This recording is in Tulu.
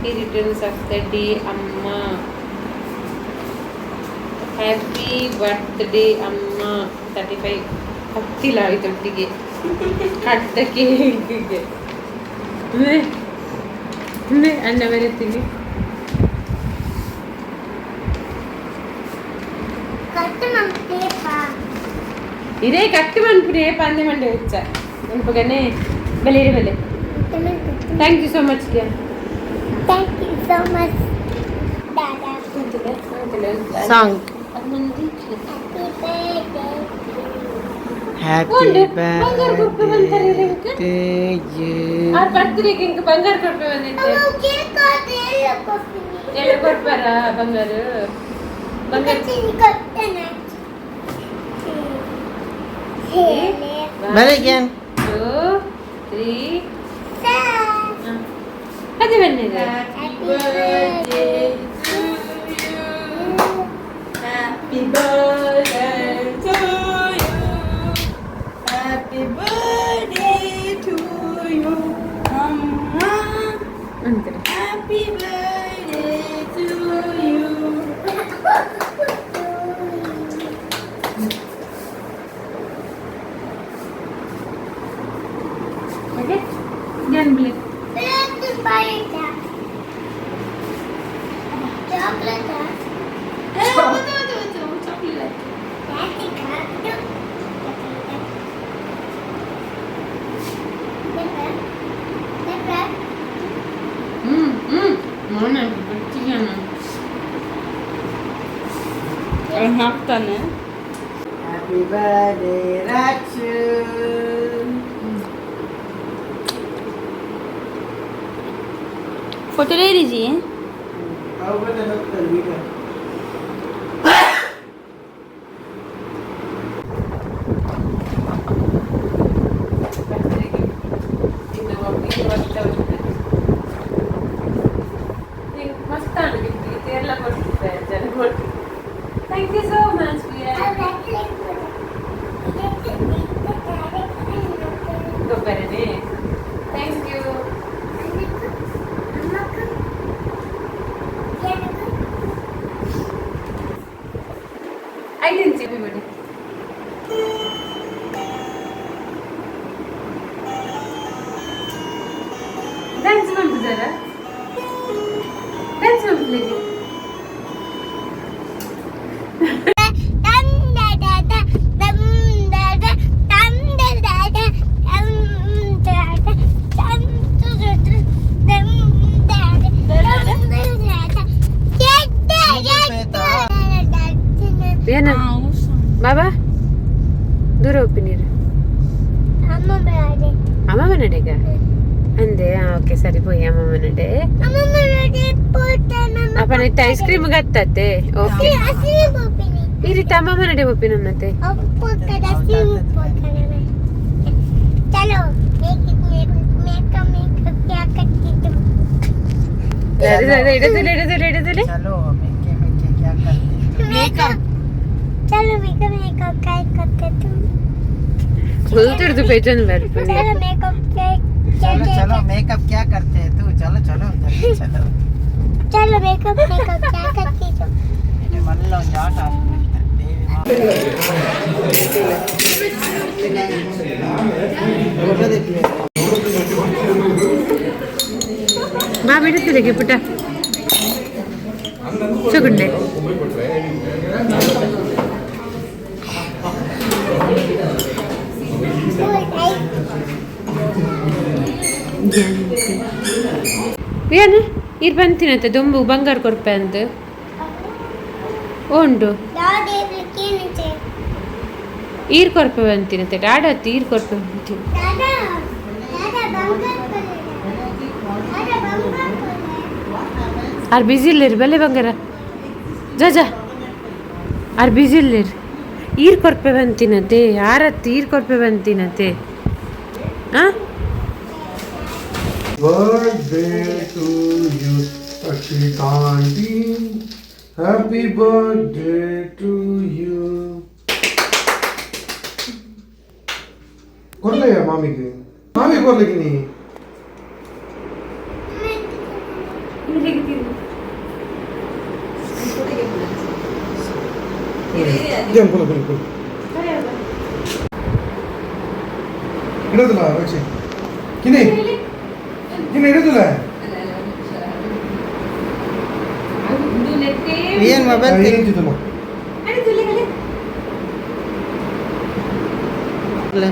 Happy returns of the day ಅಮ್ಮ. ಹ್ಯಾಪಿ ಬರ್ತ್ಡೇ ಅಮ್ಮ. 35 ಹತ್ತಿಲ್ಲ ಇದೊಟ್ಟಿಗೆ ಕಟ್ಟ ಕೇಕಿಗೆ. ಅಣ್ಣ ಬರೀತೀನಿ. ಇದೇ ಕಟ್ಟು ಮನ್ಪುನೆ ಪಂದೆ ಮಂಡೆ ಹೆಚ್ಚ ಮನ್ಪುಗನೆ ಬೆಲೆ ಇರಿ ಬೆಲೆ. Thank you so much. Thank you so much Dada. Song. Happy birthday. Happy ಉಂಡು. ಬಂಗಾರ ಕೊರ್ಪೆ ಬಂತಾರೆ ಬರ್ತ್ಡೇ ಟು you. ಆ ಬರ್ತ್ಡೇಗೆ ಇಂಕ ಬಂಗಾರ ಕೊರ್ಪೆ ಬಂದಿತ್ತೆ. ಕೇಕ್ ಎಲ್ಲ ಕೊರ್ಪಾರ ಬಂಗಾರ ಬಂಗಾರ? ಬರೀ again. Two, three, ಅದೇ ಬಂದಿದೆ. Happy birthday to you. Happy birthday to you. Happy birthday to you, Amma. ಅಂತಾರೆ. Happy birthday to you. Okay, ಜ್ಞಾನ ಬಿಳಿ. Chocolate. Chocolate. ಹ್ಮ್ ಹ್ಮ್ ಮೋನೆ ಬಿಡ್ತೀಯ. ಹಾಕ್ತಾನೆ. Happy birthday, Rachu. Photo ले लीजिए. ಅವು ಬಂದ ಹೋಗ್ತಾರೆ ಈಗ. ಮಸ್ತ್ ಗಿಫ್ಟ್ ಎಲ್ಲ ಕೊಡ್ತಿದ್ದಾರೆ ಜನ. Thank you so much. ಗೊಬ್ಬರನೇ. Thank you. I didn't see everybody. Dance ಮಾಡ್ತಿದ್ದಾರಾ? ಡ್ಯಾನ್ಸ್ ಮಾಡ್ಲಿಕ್ಕೆ. ಏನ ಬಾಬಾ ದೂರ ಒಪ್ಪಿ ನೀರು. ಅಮ್ಮ ಮನೆಡೆಗ ಅಂದೆ. ಓಕೆ, ಸರಿ, ಪೋಯಿ ಅಮ್ಮ ಮನೆಡೆ. ಅಪ್ಪ ನೆಟ್ಟ ಐಸ್ ಕ್ರೀಮ್ ಗತ್ತತ್ತೆ. ಓಕೆ, ಈ ರೀತಿ ಅಮ್ಮ ಮನೆಡೆ ಒಪ್ಪಿ ನನ್ನತ್ತೆ. चलो, मेकअप मेकअप क्या करती तुम? ಇಡದಿಲ್ಲ, ಇಡದಿಲ್ಲ, ಇಡದಿಲ್ಲ. ಚಲೋ, ಮೇಕೆ ಮೇಕೆ ಕ್ಯಾ करते? मेकअप, चलो, मेकअप मेकअप क्या करते तुम? ಗೊತ್ತಿಡ್ದು ಬೇಜಾನ್ ಬರ್ತೀನಿ. चलो, मेकअप क्या क्या? चलो चलो, मेकअप क्या करते हैं तू? चलो चलो, जल्दी चलो. चलो, मेकअप मेकअप क्या करती तुम? ಮಲ್ಲ ಒಂದು ಆಟ ಆಡ್ಬಿಡ್ತಾರೆ ದೇವಿ. ಬಾ, ಬಿಡುತ್ತಿದೆ ಪುಟ್ಟ ಸುಗುಂಡೆ. ಏನು ಇರ್ ಬಂತಿನತ್ತೆ ದೊಂಬು ಬಂಗಾರ ಕೊರ್ಪೆ ಅಂತ ಉಂಟು. ಈರ್ ಕೊರ್ಪೆ ಬಂತಿನತ್ತೆ ಡಾಡತ್ತು ಈರ್ ಕೊರ್ಪೆ ಬಂತೀನಿ. दादा दादा, ಬಂಗಾರ दादा, ಬಂಗಾರ. ಆರ್ ಬಿಸಿ ಇಲ್ಲೇರು ಬಲ್ಲೆ ಬಂಗಾರ. ಜಾ ಜಾ, ಆರ್ ಬಿಸಿ ಇಲ್ಲೇರು. ಈರ್ ಕೊರ್ಪೆ ಬಂತಿನತೆ ಯಾರತ್ತು ಈರ್ ಕೊರ್ಪೆ ಬಂತಿನತೆ ಆ. Birthday to you, Akshita aunty. Happy birthday to you. ಕೊರ್ಲೆಯ ಮಾಮಿಗೆ, ಮಾಮಿ ಕೊರ್ಲಿಕ್ಕೆ ನೀ. ಕುಲ ಕುಲ ಕುಲ ಇಡೋದಿಲ್ಲ ರಕ್ಷಿ ಕಿನಿ ಕಿನಿ ಇಡೋದಿಲ್ಲ. ಏನ್ ಮೊಬೈಲ್? ಏನ್?